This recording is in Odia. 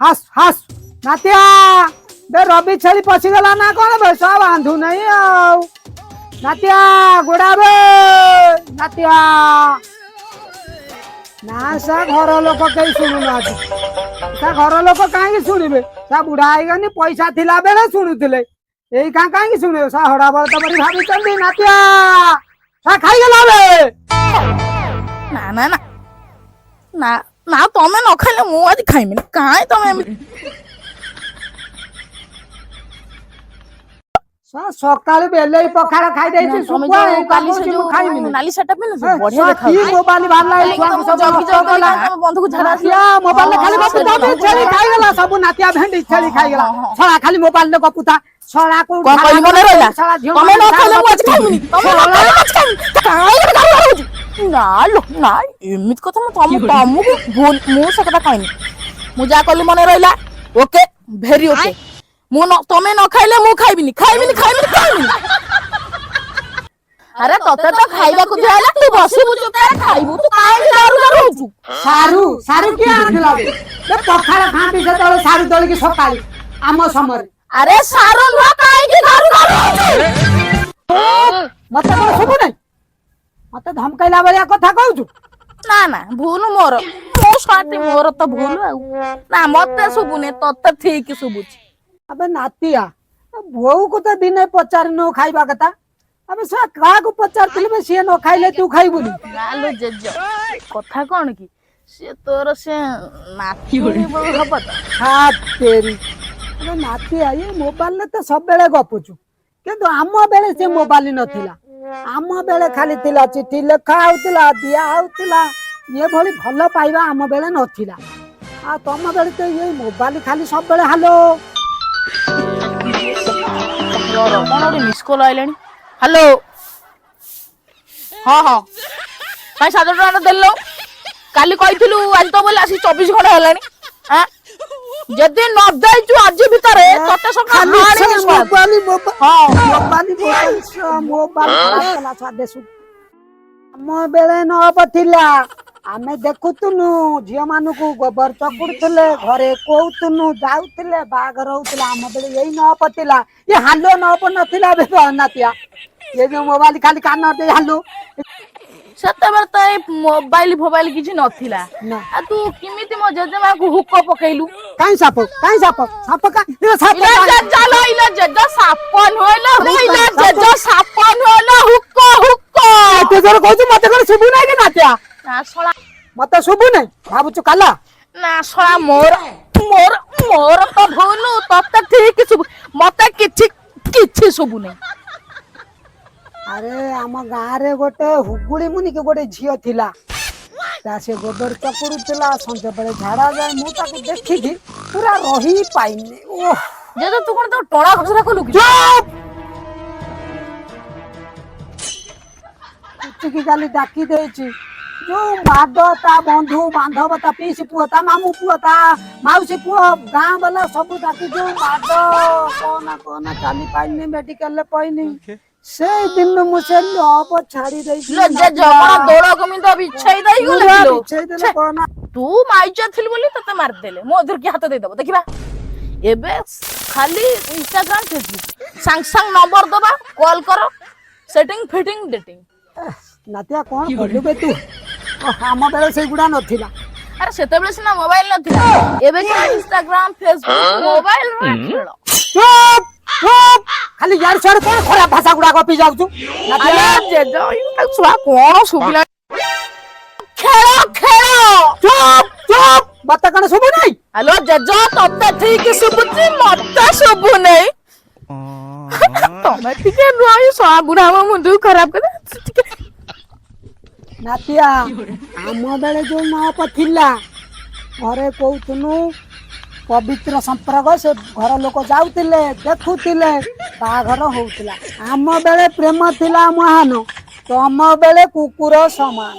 ହାସ୍ ହାସ୍ ନାତିଆ ବେ, ରବି ଛେଳି ପଶିଗଲା ନା କଣ ବେ? ସବ ବାନ୍ଧୁ ନାହିଁ ଆଉ। ନାତିଆ, ଗୋଡା ବେ ନାତିଆ। ନା ସା, ଘର ଲୋକ କେହି ଶୁଣୁନାହାନ୍ତି। ତା ଘର ଲୋକ କାହିଁକି ଶୁଣିବେ? ସା ବୁଢା ହେଇଗନି। ପଇସା ଥିଲା ବେଳେ ଶୁଣୁଥିଲେ, ଏଇ କାଁ କାହିଁକି ଶୁଣିବେ? ସା ହଡା ବଳ ତମରି ଭାବିଛନ୍ତି। ନାତିଆ, ସା ଖାଇଗଲା ବେ। ନା ନା ନା ନା ନା, ତମେ ନ ଖାଇଲେ ମୁଁ ଆଜି ଖାଇମିନି। କାଇଁ ତମେ ଏମିତି ସକାଳୁ ବେଲେଇ ପଖାଳ ଖାଇ ଦେଇଛି। ତମେ ଶୁଖୁଆ ଯୋଉ ଏଇ କାଲି ସେ କହୁଛି ମୁଁ ଯୋଉ ଖାଇମିନି। ନାଲି ଶାଢୀଟା ପିନ୍ଧୁଛ, ବଢିଆ କି ଦେଖାଯାଉଛି। ମୋବାଇଲ ବାହାରିଲା, ଏଇ କାହିଁକି ଛୁଆଙ୍କୁ ତମକୁ ସବୁ ଜଗି ନଷ୍ଟ ଜଗି କଲା। ତମ ବନ୍ଧୁକୁ ଝାଡା ଆସିଲା। ନାତିଆ ମୋବାଇଲରେ ଖାଲି ହଁ, ଗପୁଥା। ସେ ଛେଳି ଖାଇଗଲା ସବୁ। ନାତିଆ ଭେଣ୍ଡି ଛେଳି ଖାଇଗଲା। ଶଳା ଖାଲି ମୋବାଇଲରେ ଗପୁଥା। ଶଳା କୋଉଠି କଣ କହିଲି ମନେ ରହିଲା? ଶଳା ଝିଅ ତମେ ନ ମାନେ ଖାଇଲେ ମୁଁ ଆଜି ଖାଇମିନି। ତମେ ନ ଖାଇଲେ ମୁଁ ଆଜି ଖାଇମିନି। କାଇଁ ଗୋଟେ ଗାଳି ହଉଛି? ନା ଲୋ ନା, ଏମିତି କଥା ମୁଁ ତମକୁ ଭୁଲ, ମୁଁ ସେ କଥା କହିନି। ମୁଁ ଯାହା କଲି ମନେ ରହିଲା। Okay, very okay. ମୁଁ ନ ତମେ ନ ଖାଇଲେ ମୁଁ ଖାଇବିନି, ଖାଇବିନି, ଖାଇବିନି, ଖାଇବିନି। ଆରେ, ତତେ ତ ଖାଇବାକୁ ଦିଆହେଲା, ତୁ ବସିବୁ ଚୁପଚାପ ଖାଇବୁ। ତୁ କାହିଁକି ଦାରୁ ଦାରୁ ହଉଛୁ? ସାରୁ ସାରୁ କିଏ ଆଣିଥିଲା ବେ? ବେ ପଖାଳ ଖାଆନ୍ତି ସେତେବେଳେ ସାରୁ ଦଳିକି ସକାଳୁ ଆମ ସମୟରେ। ଆରେ, ସାରୁ ନୁହଁ, କାହିଁକି ଦାରୁ ଦାରୁ ହଉଛୁ? ମତେ କଣ ଶୁଭୁ ନାହିଁ? ମତେ ଧମକେଇଲା ଭଳିଆ କଥା କହୁଛୁ। ନା ନା, ଭୁଲ ମୋର। ମୁଁ ଶଳାଟି, ମୋର ତ ଭୁଲ ଆଉ। ନା, ମତେ ଶୁଭୁନି, ତତେ ଠିକ ଶୁଭୁଛି। ଆବେ ନାତିଆ, ବୋଉକୁ ତ ଦିନେ ପଚାରିନୁ ଖାଇବା କଥା। ଆବେ ସେ କାହାକୁ ପଚାରିଥିଲୁ ବେ? ସିଏ ନ ଖାଇଲେ ତୁ ଖାଇବୁନି? ନାଲୋ ଜେଜ, କଥା କଣ କି, ସିଏ ତୋର ସେ ନାତୁଣୀ ବୋଉ ହବ ତ। ହାତେରି। ଆବେ ନାତିଆ, ଇଏ ମୋବାଇଲରେ ତ ସବୁବେଳେ ଗପୁଛୁ, କିନ୍ତୁ ଆମ ବେଳେ ସେ ମୋବାଇଲ ନଥିଲା। ଆମ ବେଳେ ଖାଲି ଥିଲା ଚିଠି ଲେଖା ହଉଥିଲା, ଦିଆ ହଉଥିଲା। ଏଭଳି ଭଲ ପାଇବା ଆମ ବେଳେ ନଥିଲା। ଆଉ ତମ ବେଳେ ତ ଇଏ ମୋବାଇଲ ଖାଲି ସବୁବେଳେ। ହାଲୋ। ର ର, କଣ ଗୋଟେ ମିସ୍ କଲ୍ ଆଇଲାଣି। ହ୍ୟାଲୋ। ହଁ ହଁ, କାଇଁ 7 ଟଙ୍କା ଦେଲ? କାଲି କହିଥିଲୁ ଆଜି ତ ବୋଲି, ଆସିକି 24 ଘଣ୍ଟା ହେଲାଣି। ଆଁ, ଯଦି ନ ଦେଇଛୁ ଆଜି ଭିତରେ, ତତେ ସକାଳ ଖାଲି ସେ ହାଣିବି ଶଳାକୁ। ମୋବାଇଲ ମୋବାଇଲ ହଁ। ମୋବାଇଲ ମୋବାଇଲ, ମୋବାଇଲ ଖରାପ କଲା ଛୁଆ ଦେଶୁ। ଆମ ବେଳେ ନବ ଥିଲା, ଆମେ ଦେଖୁଥିନୁ ଝିଅ ମାନଙ୍କୁ ଗୋବର ଚକୁଡୁଥିଲେ, ଘରେ କହୁଥିନୁ, ଯାଉଥିଲେ, ବାହାଘର ହଉଥିଲା। ଆମ ବେଳେ ଏଇ ନପ ଥିଲା, ଏ ହାଲୋ ନପ ନଥିଲା। ଏବେ ନାତିଆ, ଏ ଯୋଉ ମୋବାଇଲ ଖାଲି କାନ ଦେଇ ହାଲୋ। ସେତେବେଳେ ତ ଏଇ ମୋବାଇଲ ଫୋବାଇଲ କିଛି ନଥିଲା। ନା। ଆଉ ତୁ କେମିତି ମୋ ଜେଜେମାକୁ ହୁକ ପକେଇଲୁ? କାଇଁ ସାପ? କାଇଁ ସାପ? ସାପ କାଇଁ? ଏ ସାପ ଇଲା କାଇଁ? ଜେଜ ଲୋ, ଇଲା ଜେଜ, ସାପ ନୁହଁ ଲୋ, ଇଲା ସାପ। ଜେଜ, ସାପ ନୁହଁ ଲୋ, ହୁକ ହୁକ। ଏତେ ଜୋର କହୁଛୁ, ମତେ କଣ ଶୁଭୁ ନାହିଁ କି ନାତିଆ? ନା ଶଳା। ମତେ ଶୁଭୁ ନାହିଁ ଭାବୁଛୁ କାଲା? ନା ଶଳା, ମୋର ମୋର ମୋର ତ ଭୁଲ। ତତେ ଠିକ ଶୁଭୁ, ମତେ କିଛି କିଛି ଶୁଭୁନି। ଆରେ, ଆମ ଗାଁରେ ଗୋଟେ ହୁଗୁଳି ମୁନିକି ଗୋଟେ ଝିଅ ଥିଲା। ତା ସେ ଗୋବର ଚକୁଡୁଥିଲା, ସଞ୍ଜ ବେଳେ ଝାଡା ଯାଏ। ମୁଁ ତାକୁ ଦେଖିକି ପୁରା ରହି ପାଇନି। ଓହ! ଜେଜ, ତୁ କଣ ତାକୁ ଟଣା ଘସରା କଲୁ କି? ଚୁପ୍! ଲୁଚିକି କାଲି ଡାକି ଦେଇଛି, ଯୋଉ ମାଡ, ତା ବନ୍ଧୁ ବାନ୍ଧବ, ତା ପିଇସି ପୁଅ, ତା ମାମୁଁ ପୁଅ, ତା ମାଉସୀ ପୁଅ, ଗାଁ ବାଲା ସବୁ ଡାକି ଯୋଉ ମାଡ, କହନା କହନା, ଚାଲି ପାଇନି, ମେଡିକାଲରେ ପଇନି। ସେଇ ଦିନ ମୁଁ ସେ ଲବ ଛାଡି ଦେଇଛି। ଲୋ ଜେଜ, କଣ ଦୋଳ ଗୋବିନ୍ଦ ବିଛେଇ ଦେଇଗଲେ ପୁରା କି ଲୋ? ବିଛେଇ ଦେଲେ। ଛେ, କହନା। ତୁ ମାଇଚ ଥିଲୁ ବୋଲି ତତେ ମାରିଦେଲେ, ମୋ ଦେହରେ କିଏ ହାତ ଦେଇଦବ ଦେଖିବା। ଏବେ ଖାଲି ଇନଷ୍ଟାଗ୍ରାମ, ଫେସବୁକ୍, ସାଙ୍ଗ ସାଙ୍ଗ ନମ୍ବର ଦବା, କଲ୍ କର, ସେଟିଂ ଫିଟିଂ ଡେଟିଂ। ନାତିଆ, କଣ କଲୁ ବେ ତୁ? ଓଃ, ଆମ ବେଳେ ସେଇଗୁଡା ନଥିଲା। ଆରେ, ସେତେବେଳେ ସିନା ମୋବାଇଲ ନଥିଲା, ଏବେ ଇନଷ୍ଟାଗ୍ରାମ, ଫେସବୁକ୍, ମୋବାଇଲ ର ଖେଳ। ଚୁପ୍ ଚୁପ୍! ଖାଲି ଇଆଡୁ ସିଆଡୁ କଣ ଖରାପ ଭାଷା ଗୁଡା ଗପି ଯାଉଛୁ ନାତିଆ? ଆରେ ଜେଜ, ଛୁଆ କଣ ଶୁଭିଲା? ଖେଳ ଖେଳ। ଚୁପ୍ ଚୁପ୍! ମତେ କଣ ଶୁଭୁ ନାହିଁ? ହ୍ୟାଲୋ ଜେଜ, ତତେ ଠିକ ଶୁଭୁଛି, ମତେ ଶୁଭୁ ନାହିଁ। ତମେ ଟିକେ ନୁହଁ, ଏଇ ଶଳା ବୁଢା ମୋ ମୁଣ୍ଡକୁ ଖରାପ କରେ ଟିକେ। ନାତିଆ, ଆମ ବେଳେ ଯୋଉ ନପ ଥିଲା, ଘରେ କହୁଥିନୁ, ପବିତ୍ର ସମ୍ପର୍କ, ସେ ଘର ଲୋକ ଯାଉଥିଲେ, ଦେଖୁଥିଲେ, ବାହାଘର ହଉଥିଲା। ଆମ ବେଳେ ପ୍ରେମ ଥିଲା ମହାନ, ତମ ବେଳେ କୁକୁର ସମାନ।